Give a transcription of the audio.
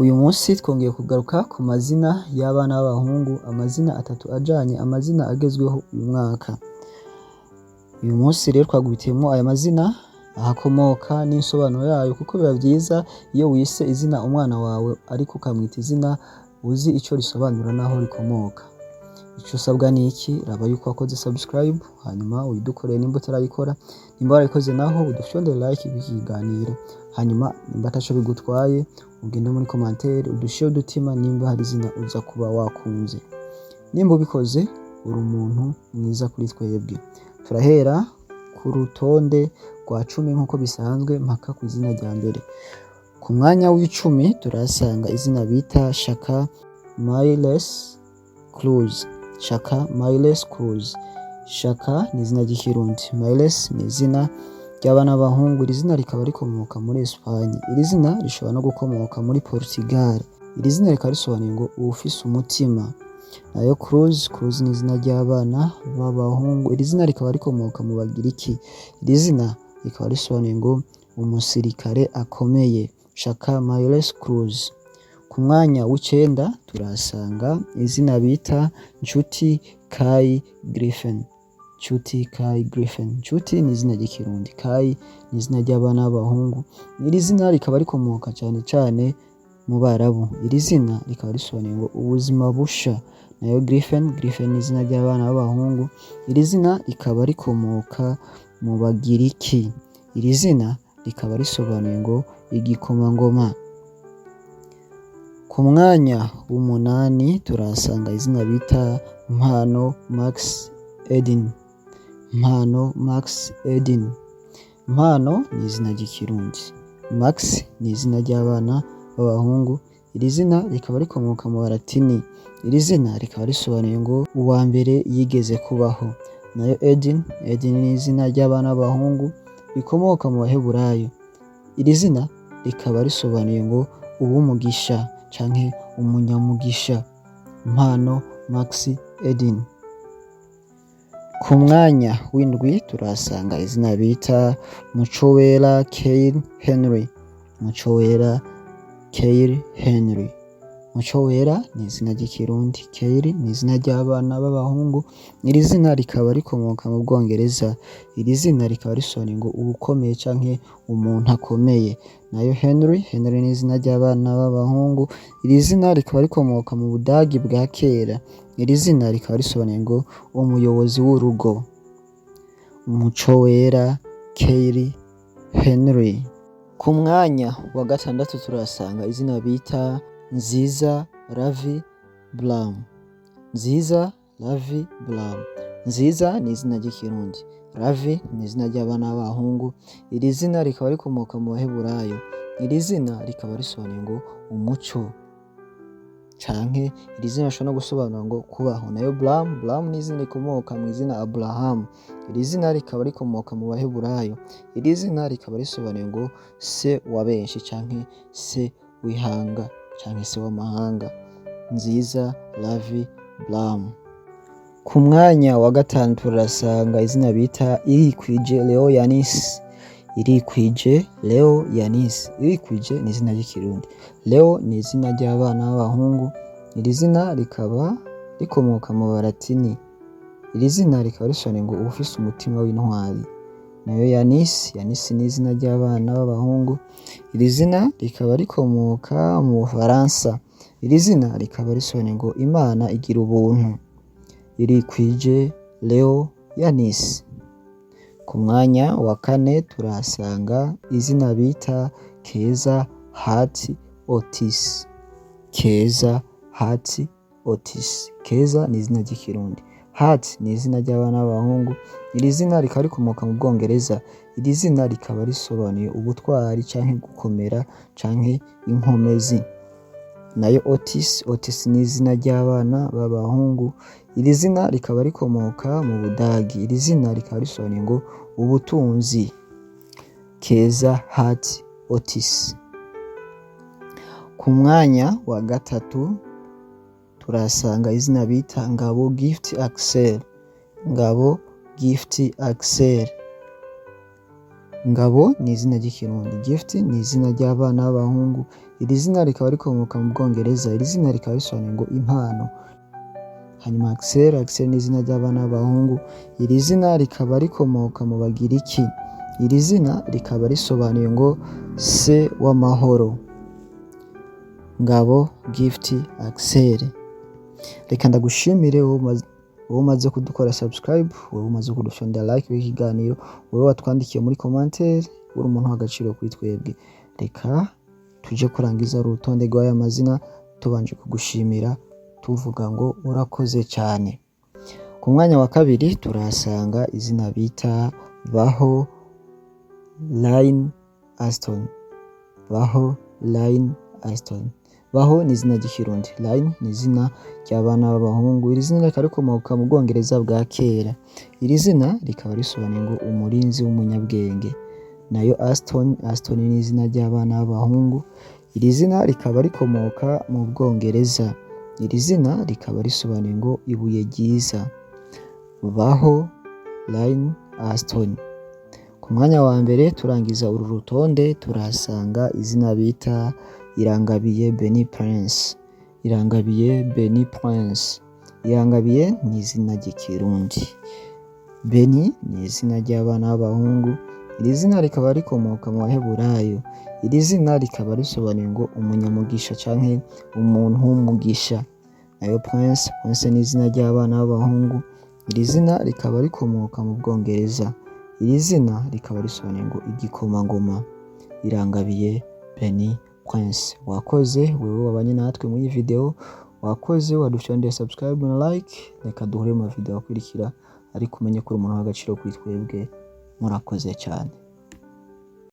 Uyu munsi twongeye kugaruka ku mazina y'abana b'abahungu, amazina atatu ajanye, amazina agezweho uyu mwaka. Uyu munsi rero twagubitiyemwo aya mazina, ahakomoka n'insobanuro yayo, kuko biba vyiza iyo wise izina umwana wawe ariko ukamwita izina uzi ico risobanura n'aho rikomoka. Ico usabwa ni iki? Raba yuko wakoze subscribe, hanyuma uyidukorere nimba utarayikora. Nimba warayikoze naho, udufyondere like kw'iki kiganiro, hanyuma nimba ataco bigutwaye, ugende muri commentaire udushire udutima nimba hari izina uza kuba wakunze. Nimba ubikoze, uri umuntu mwiza kuri twebwe. Turahera ku rutonde rwa 10 nk'uko bisanzwe, mpaka ku izina rya mbere. Ku mwanya w'10 turahasanga izina bita Shaka Miles Cruz. Shaka Miles Cruz. Shaka ni izina ry'Ikirundi, Miles ni izina ry'abana b'abahungu. Iri zina rikaba rikomoka muri Espagne. Iri zina rishobora no gukomoka muri Portugal. Iri zina rikaba risobanuye ngo uwufise umutima. Nayo Cruz, Cruz ni izina ry'abana b'abahungu. Iri zina rikaba rikomoka mu Bagiriki. Iri zina rikaba risobanuye ngo umusirikare akomeye. Shaka Miles Cruz. Ku mwanya w'9 turahasanga izina bita Nshuti Kai Griffin. Nshuti Kai Griffin. Nshuti ni izina ry'Ikirundi, Kai ni izina ry'abana b'abahungu. Iri zina rikaba rikomoka cane cane mu Barabu. Iri zina rikaba risobanuye ngo ubuzima busha. Nayo Griffin, Griffin ni izina ry'abana b'abahungu. Iri zina rikaba rikomoka mu Bagiriki. Iri zina rikaba risobanuye ngo igikomangoma. Ku mwanya w'8 turahasanga izina bita Mpano Max Edin. Mpano Max Edin. Mpano ni izina ry'Ikirundi, Max ni izina ry'abana b'abahungu. Iri zina rikaba rikomoka mu Balatini. Iri zina rikaba risobanuye ngo uwa mbere yigeze kubaho. Nayo Edin, Edin ni izina ry'abana b'abahungu rikomoka mu Baheburayo. Iri zina rikaba risobanuye ngo uw'umugisha canke umunyamugisha. Mpano Max Edin. Ku mwanya w'7 turahasanga izina bita Mucowera Keir Henry. Mucowera Keir Henry. Mucowera ni izina ry'Ikirundi, Keir ni izina ry'abana b'abahungu. Iri zina rikaba rikomoka mu Bwongereza. Iri zina rikaba risobanuye ngo uwukomeye canke umuntu akomeye. Nayo Henry, Henry ni izina ry'abana b'abahungu. Iri zina rikaba rikomoka mu Budagi bwa kera. Iri zina rikaba risobanuye ngo umuyobozi w'urugo. Mucowera Keir Henry. Ku mwanya wa 6 turahasanga izina bita Nziza Ravi Blam. Nziza Ravi Blam. Nziza ni izina ry'Ikirundi, Ravi ni izina ry'abana b'abahungu. Iri zina rikaba rikomoka mu Baheburayo. Iri zina rikaba risobanuye ngo umuco, canke iri zina rishobora no gusobanura ngo kubaho. Nayo Blam, Blam ni izina rikomoka mu izina Aburahamu. Iri zina rikaba rikomoka mu Baheburayo. Iri zina rikaba risobanuye ngo se wa benshi canke se w'ihanga canke se w'amahanga. Nziza Ravi Blam. Ku mwanya wa 5 turasanga izina bita Irikwije Leo Yanis. Irikwije Leo Yanis. Irikwije ni izina ry'Ikirundi, Leo ni izina ry'abana b'abahungu. Iri zina rikaba rikomoka mu Balatini. Iri zina rikaba risobanuye ngo uwufise umutima w'intwari. Nayo Yanis, Yanis ni izina ry'abana b'abahungu. Iri zina rikaba rikomoka mu Bufaransa. Iri zina rikaba risobanuye ngo Imana igira ubuntu. Irikwije Leo Yanis. Ku mwanya wa 4 turahasanga izina bita Keza Hati Otis. Keza Hati Otis. Keza ni izina ry'Ikirundi, Hati ni izina ry'abana b'abahungu. Iri zina rikaba rikomoka mu Bwongereza. Iri zina rikaba risobanuye ubutwari canke gukomera canke inkomezi. Nayo Otis, Otis ni izina ry'abana b'abahungu. Iri zina rikaba rikomoka mu Budagi. Iri zina rikaba risobanuye ngo ubutunzi. Keza Hati Otis. Ku mwanya wa 3 turahasanga izina bita Ngabo Gift Axel. Ngabo Gift Axel. Ngabo ni izina ry'Ikirundi, Gift ni izina ry'abana b'abahungu. Iri zina rikaba rikomoka mu Bwongereza. Iri zina rikaba risobanuye ngo impano. Hanyuma Axel, Axel ni izina ry'abana b'abahungu. Iri zina rikaba rikomoka mu Bagiriki. Iri zina rikaba risobanuye ngo se w'amahoro. Ngabo Gift Axel. Reka ndagushimire wowe umaze kudukora subscribe, wowe umaze kudufyonda like w'ikiganiro, wowe watwandikiye muri commentaire, uri umuntu w'agaciro kuri twebwe. Reka tuje kurangiza urutonde rw'aya mazina tubanje kugushimira, tuvuga ngo urakoze cyane. Ku mwanya wa kabiri turahasanga izina bita Baho Line Aston. Baho Line Aston. Baho ni izina ry'Ikirundi, Line ni izina ry'abana b'abahungu. Iri zina rikaba rikomoka mu Bwongereza bwa kera. Iri zina rikaba risobanuye ngo umurinzi w'umunyabwenge. Nayo Aston, Aston ni izina ry'abana b'abahungu. Iri zina rikaba rikomoka mu Bwongereza. Iri zina rikaba risobanuye ngo ibuye ryiza. Baho Line Aston. Ku mwanya wa mbere turangiza uru rutonde turahasanga izina bita Irangabiye Beni Prince. Irangabiye Beni Prince. Irangabiye ni izina ry'Ikirundi. Beni ni izina ry'abana b'abahungu. Iri zina rikaba rikomoka mu Baheburayo. Iri zina rikaba risobanuye ngo umunyamugisha canke umuntu w'umugisha. Nayo Prince, Prince ni izina ry'abana b'abahungu. Iri zina rikaba rikomoka mu Bwongereza. Iri zina rikaba risobanuye ngo igikomangoma. Irangabiye Beni Prince. Wakoze wewe wabanye natwe muri iyi video, wakoze wadufyondiye subscribe na like. Reka duhure mu video akurikira, ariko umenye ko uri umuntu w'agaciro kuri twebwe. Murakoze cyane.